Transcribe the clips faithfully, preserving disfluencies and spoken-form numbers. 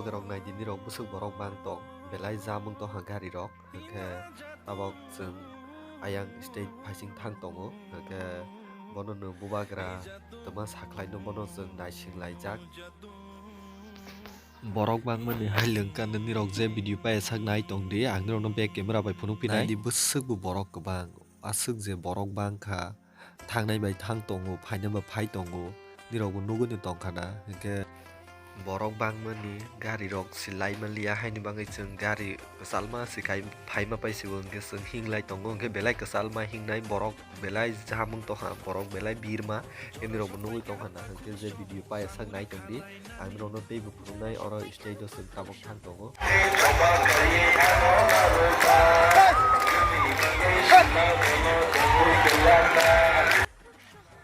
Rok nai di, nirok bwswk borok bang tong, belai jamung tongkha gari rok, hwnkhe tabok chwng ayang stage phaising thang tongo, hwnkhe bono no bubagra twma sakhlai no bono chwng naising laijak. Borok bangmani hai lwngkha nirok je video pai sak nai tong di, ang nirok no back camera bai phunuk phinai. Nai di bwswk bo borok kwbang, aswk je borok bangkha. Thangnai bai thang tongo, phainai bai phai tongo, nirokbo nugwi no tongkha na, hwnkhe borok bangmani gari rok se laima liya, haini bagwi chwng gari kwchalma se kai phaima pai se o, hwnkhe chwng hinglai tongo, hwnkhe belai kwchalma hingnai borok, belai jamung tongkha borok, belai birma, hwnkhe nirokbo nugwi tongkha na, hwnkhe je video pai sak nai tong di. Ang norokno teibo phunuknai, oro stage o chwng tabok thang tongo.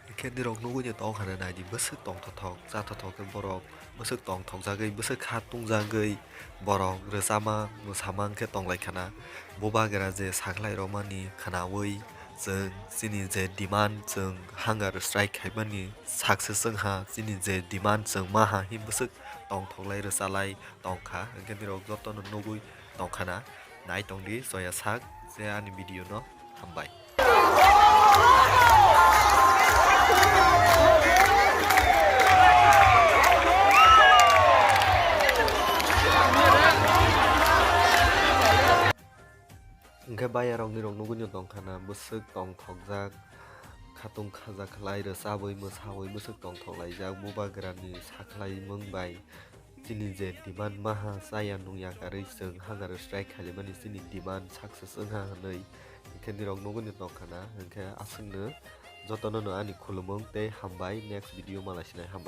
Hwnkhe nirok nugwi no tongkha na, nai di, bwswk tongthothok chathothok khe borok, bwswk tongthokjagwi, bwswk kha tungjagwi borok rwchapma mwsapma wngkhe tonglaikha na. Bubagra je sakhlai rwmani khwnaui chwng chini je demand, chwng hunger strike khaimani success wngkha, chini je demand chwng maha hi bwswk tongthoklai rwchalai tongkha, hwnkhe nirok jotono nugwi tongkha na. Nai tong di, soya sak je ani video no. Hambai. Hwnkhe bayarok nirok nugwi no tongkha na, bwswk tongthokjak, khatung khaja khlai rwchabwi mwsabwi bwswk tongthok laijak, bubagrani sakhlaimung bai chini je demand maha chaya nungya karwi chwng hunger strike khailaimani chini demand success wngha hwnwi, hwnkhe nirok nugwi no tongkha na, hwnkhe aswkno jotono no ani khulumung tei hambai, next video malai sinai, hambai.